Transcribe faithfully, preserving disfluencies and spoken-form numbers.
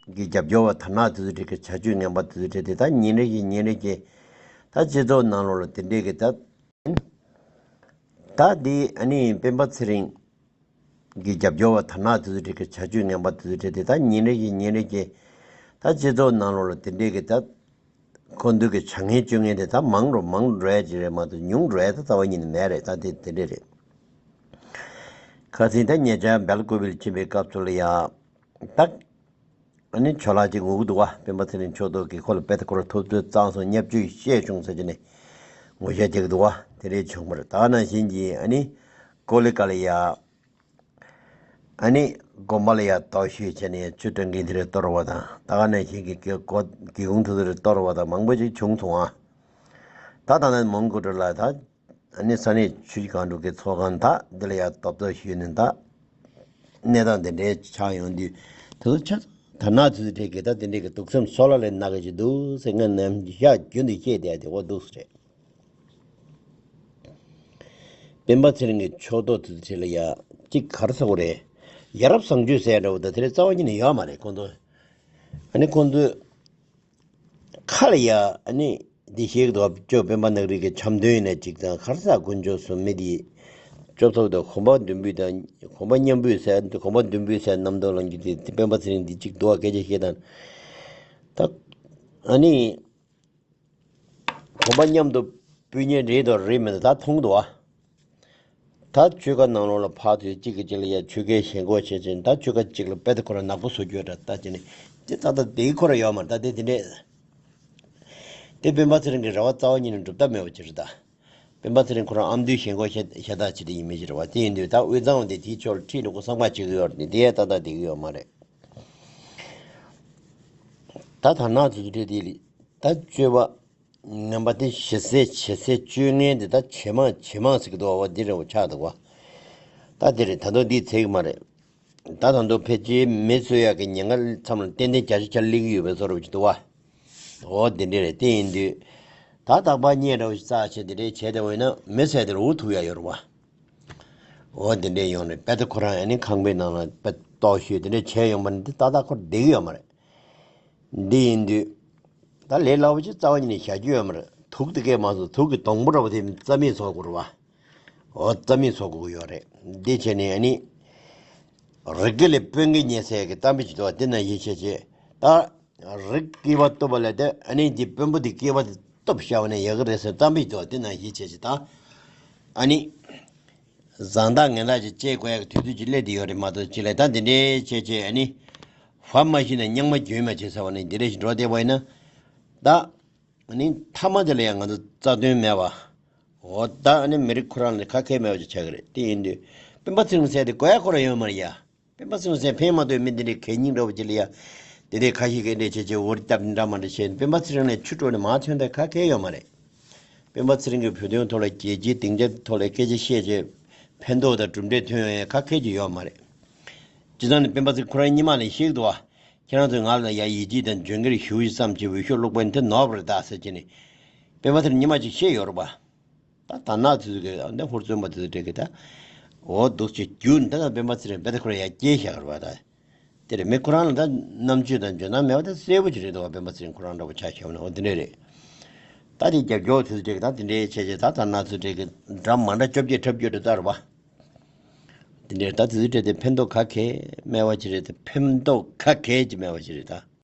གི་རྒྱབ་སྐྱོར་བ་དར་ནག་དེ་ཚོ་འདྲ་གི་བྱ་སྤྱོད་ངན་པ་དེ་ཚོ་འདྲ་དེ་ད་ཉིན་རེ་བཞིན་ཉིན་རེ་བཞིན་ད་སྤྱི་ཚོགས་ནང་ལོགས་ལ་དེ་འདྲ་གི་ད་ད་འདི་ཨ་ནི་སྤེན་པ་ཚེ་རིང་གི་རྒྱབ་སྐྱོར་བ་དར་ནག་དེ་ཚོ་འདྲ་གི་བྱ་སྤྱོད་ངན་པ་དེ་ཚོ་འདྲ་དེ་ད་ཉིན་རེ་བཞིན་ཉིན་རེ་བཞིན་ད་སྤྱི་ཚོགས་ནང་ལོགས་ལ་དེ་འདྲ་གི་ད་ཁོ་ཚོ་གི་བྱ་ངན་སྤྱོད་ངན་དེ་ད་མང་རུ་མང་རུ་འགྲོ་ཡ་ཅིག་རེད་མ་གཏོགས་ཉུང་རུ་འགྲོ་ཡ་ད་རྩ་བ་ཉིད་ནས་མེད་རེད། ད་དེ་དེ་འདྲ་རེད། ཁ་སང་ད་ཉེ་ཆར་སྦེལ་ཀོབ་ལ་ཕྱིན་པའི་སྐབས་སུ་ལ་ཡ། ད། ཨ་ནི་ཆོ་ལག་ཅིག་ངུ་གི་འདུག་བ། སྤེན་པ་ཚེ་རིང་མཆོག་ཏོ་གིས་ཁོ་ལ་པད་ཁོ་ར་ཐུབ་ཚོད་གཙང་སོང་བརྙས་བཅོས་བཤད་བྱུང་ཟེར་གྱི་ནས་ངུ་ཤ་རྒྱག་གི་འདུག་བ། དེ་རེད་བྱུང་བར་ད་ག་ནང་བཞིན་གྱི་ཨ་ནི་ཀོ་ལི་ག་ལ་ཡ། ཨ་ནི་དགོན་པ་ལ་ཡ་རྟོག་ཞུས་བྱས་ནས་ཆུ་སྤྲང་མཁན་དེ་རེད་གཏོར་བ་དང་ད་ག་ནང་བཞིན་གྱི་སྒེའུ་ཁུང་དེ་ཚོ་རེད་གཏོར་བ་དང་མང་པོ་ཅིག་བྱུང་སོང་ཨ། ད་ད་ནས་མོན་གྷོ་ལ་ད། ཨ་ནི་ས་གནས་ཆུ་བཞི་སྒང་དྲུག་གི་ཚོགས་ཁང་དག་འདི་ལ་ཡང་རྡོབ་རྡོབ་ཞུས་ནས་ད་གནས་སྟངས་འདི་འདྲའི་ཆགས་ཡོང་དུས་དེ་ཚོ་ཆ་ད་ནག་དེ་ཚོ་འདྲས་ཀྱི་ད་དེ་འདྲས་ཀྱི་དུག་སེམས་སོ་ལ་ལས་ནག་གི་ཅིག་འདུག་ཟེར་ང་ནམ་ཞག་རྒྱུན་དུ་བཤད་བསྡད་དེ་འོ་འདུག་ཟེར། སྤེན་པ་ཚེ་རིང་གི་ཕྱོགས་གཏོགས་དེ་ཚོ་ལ་ཡ་གཅིག་ག་རེ་ཟེར་དགོས་རེད། ཡ་རབས་བཟང་སྤྱོད་ཟེར་འདྲ་བོ་ད་དེ་རེད་རྩ་བ་ཉིད་ནས་ཡོད་མ་རེད་ཁོང་ཚོ། ཨ་ནི་ཁོང་ཚོས། ཁ་ལ་ཡ་ཨ་ནི་འདི་ཤེས་ཀྱི་འདུག་བ། ཅོ་སྤེན་པ་ནག་རིག་གི་འཆམ་མཐུན་ཡིན་ན་གཅིག་དང་ཁར་ས་དཀོན་མཆོག་གསུམ་མི་འདི་ཅོ་ཚོགས་དང་གོམ་པ་མདུན་སྤོས་དང་གོམ་པ་མཉམ་སྤོས་ཟེར་གོམ་པ་མདུན་སྤོས་ཟེར་རྣམ་རྟོག་ལངས་རྒྱུ་དེ་སྤེན་པ་ཚེ་རིང་འདི་གཅིག་འདུག་བ་སྐད་ཆ་བཤད་དང་། ད་ཨ་ནི་གོམ་པ་མཉམ་དུ་སྤོས་ཉན་རེད་དང་རེད་མིན་ད་མཐོང་གི་འདུག་བ། ད་ཆོལ་ཁ་ནང་ལོགས་ལ་ཕར་ཚུར་གཅིག་གིས་གཅིག་ལ་ཡ་ཆོལ་ཁའི་ཞེན་ཁོག་བྱེད་ཅིང་ད་ཆོལ་ཁ་གཅིག་ལ་དཔེ་ད་ཁོ་ར་ནག་པོ་བཟོ་རྒྱུ་འདྲ་ལྟ་བྱས་ནས་དེ་ད་ལྟ་དེའི་ཁོ་ར་ཡོད་མ་རེད་ད་དེ་དེ་འདྲས། དེ་སྤེན་པ་ཚེ་རིང་གི་རེ་བ་རྩ་བ་ཉིད་ནས་འགྲུབ་ཐབས་མེད་པ་ཅིག་རེད་ད། སྤེན་པ་ཚེ་རིང་ཁོ་རང་ཨ་མདོའི་ཞེན་ཁོག་ཤ་ཤ་སྟག་ཅིག་དེ་ཡིན་མི་ཞིག་རེད་བ། དེ་ཡིན་དུས་ད་དབུས་གཙང་བ་དེ་དེའི་ཕྱོགས་ལ་ཁྲིད་འགྲོ་དགོས་བསམ་པ་བྱེད་ཀྱི་ཡོད་རེད་དེ་ཡ་ཏག་ཏག་བསྡད་ཀྱི་ཡོད་མ་རེད། ད་དར་ནག་དེ་ཚོ་འདྲས་དེ་ལ་ད་སྤྱོད་པ། ངན་པ་དེ་ཞེ་སའི་བྱེད་སའི་སྤྱོད་ངན་དེ་ད་ཇེ་མང་ཇེ་མང་ཟེར་གི་འདུག་བ། འདི་རེད་བ་ཆགས་འདུག་བ། ད་དེ་རེད་ད་དུང་འདི་ཚེག་མ་རེད། ད་ད་དུང་ཕལ་ཆེར་མི་གསོད་ཡག་གི་ཉེན་ཁ་མཚམས་ལ་ཏན་ཏན་རྒྱ་ཆེ་ཆ་སླེབས་ཀྱི་ཡོད་པའི་བཟོ་འདྲ་ཅིག་འདུག་བ། འོ་འདི་འདྲ་རེད་དེ་ཡིན་དུས། ད་རྟག་པར་བརྙས་འདྲ་བོ་ཞིག་རྩ་ཆེ་དེ་འདྲས་བྱས་བསྡད་པ་ཡིན་ན་མི་བསད་དེ་རུ་ཐུབ་ཡག་ཡོད་རེད་བ། འོ་དེ་འདྲས་ཡོང་རེད་དཔེ་ད་ཁོ་རང་ཡང་ནི་ཁང་པའི་ནང་ལ་དཔེ་ལྟོགས་ཤོས་དེ་འདྲས་བྱས་ཡོང་པ་ནི་འདི་ཏག་ཏག་ཁོ་བསྡད་ཀྱི་ཡོད་མ་རེད། འདི་ཡིན་དུས། ད་ལས་སླ་པོ་ཅིག་རྩ་བ་ཉིད་ནས་བྱ་རྒྱུ་ཡོད་མ་རེད། དུག་དེ་གས་མ་བཟོ་དུག་གི་སྡོང་པོ་འདྲ་པོ་དེ་རྩ་མེད་བཟོ་དགོས་རེད་བ། འོ་རྩ་མེད་བཟོ་དགོས་ཀྱི་ཡོད་རེད། འདི་བྱས་ནས་ཨ་ནི། རིགས་དགེ་ལས་དཔོན་གྱི་ཉེ་ཚན་གྱི་གཏམ་དཔེ་ཅིག་འདུག་བ་འདི་ན་ཡིད་ཆེས་བྱེད། ད། རིགས་སྐྱེས་པ་གཏུབ་པ་ལས་དེ་ཨ་ནི་འདི་དཔོན་པོ་འདི་སྐྱེས་པ་དེ་གཏུབ་བཞག་པ་ནས་ཡག་གི་རེད་ཟེར་གཏམ་དཔེ་ཅིག་འདུག་བ་འདི་ན་ཡིད་ཆེས་བྱེད་ད། ཨ་ནི། བཟང་རྟགས་ངན་རྟགས་ཅིག་དཔྱད་དགོས་ཡག་གི་དུས་ཚོད་ཅིག་སླེབས་བསྡད་ཡོད་རེད་མ་གཏོགས་ཅི་ལས་ད་འདི་འདྲའི་བྱས་བྱས་ཨ་ནི། བ་མ་ཤི་ན་རྙིང་མ་རྒྱུན་མ་བྱེད་ཟེར་བ་ནི་འདི་འདྲ་ཞིག་འགྲོ་བསྡད་པ་ཡིན་ན། ད། ཨ་ནི་མཐའ་མ་དེ་ལ་ཡང་ང་ཚོ་རྩ་དོན་མེད་པ། འོ་ད་ཨ་ནི་མི་རིགས་ཁོ་རང་ལ་ཁ་ཁྱེར་མེད་པ་ཅིག་ཆགས་ཀྱི་རེད་དེ་ཡིན་དུས། སྤེན་པ་ཚེ་རིང་ཟེར་དེ་དགོས་ཡག་ཁོ་རང་ཡོད་མ་རེད་ཡ། སྤེན་པ་ཚེ་རིང་ཟེར་ཕན་མ་ཐོགས་མི་འདི་འདྲའི་གད་སྙིགས་འདྲ་བོ་ཅིག་ལ་ཡ། དེ་འདྲའི་ཁ་ཤས་ཀྱིས་འདྲ་བྱས་བྱས་འུར་བཏབ་འདྲ་མ་འདྲ་བྱས་ནས་སྤེན་པ་ཚེ་རིང་ལ་ཆུ་དཀྲོལ་ནས་མར་ཐོན་ཐབས་ཁ་ཁྱེར་ཡོད་མ་རེད། སྤེན་པ་ཚེ་རིང་གིས་བོད་དོན་ཐོག་ལ་རྒྱལ་སྤྱིའི་སྡིངས་ཆ་ཐོག་ལ་སྐད་ཆ་བཤད་བྱས་ཕན་ཐོགས་དང་གྲུབ་འབྲས་ཐོན་ཡོང་ཡ་ཁ་ཁྱེར་གྱི་ཡོད་མ་རེད། སྤྱིར་བཏང་ནས་སྤེན་པ་ཚེ་རིང་ཁོ་རང་སྙེ་མ་ལ་བཤད་ཀྱི་འདུག་བ། ཁྱེད་རང་ཚོས་ང་ལ་ཡ་ཡིད་ཆེས་དང་འཇོན་གེར་ཞུ་ཡི་བསམ་བྱས་འོས་ཤོག་བླུགས་པ་ཡིན་དེ་ནོར་བ་རེད་ད་ཟེར་གྱི་ནས། སྤེན་པ་ཚེ་རིང་སྙེ་མ་ཅིག་བཤད་ཡོད་རེད་པ། ད་ད་ནག་ཚོས་གི་འདི་ཧུར་བརྩོན་པ་དེ་ཚོ་སྤྲད་གི་ད། འོ་འདུག་ཅིག་རྒྱུ་འདི་ན་སྤེན་པ་ཚེ་རིང་རྦད་དེ་ཁོ་རང་ཡ་སྐྱེས་བཞག་རེད་པ་ད། དེ་རེད་མི་ཁོ་རང་ལ་ད་རྣམ་དཔྱོད་དང་འཇོན་ཐང་མེད་པ་ད་གསལ་པོ་ཅིག་རེད་འདུག་བ་སྤེན་པ་ཚེ་རིང་ཁོ་རང་འདྲ་པོ་ཆ་བཞག་ན་འོ་འདི་འདྲ་རེད། ད་དེ་རྒྱབ་སྐྱོར་དེ་ཚོ་སྤྲད་གི་ད་དེ་འདྲའི་བྱས་བྱས་ད་ད་ནག་ཚོས་སྤྲད་གི་འདྲ་མ་འདྲ་བཅོ་བརྒྱད་འཁྲབ་རྒྱུ་འདྲ་ད་རེད་པ། དེ་འདྲའི་ད་དེ་ཚོ་སྤྲད་དེ་ཕན་ཐོགས་ག་གེ་མེད་པ་ཅིག་རེད་དེ་ཕན་ཐོགས་ག་གེ་ཅིག་མེད་པ་ཅིག་རེད་ད།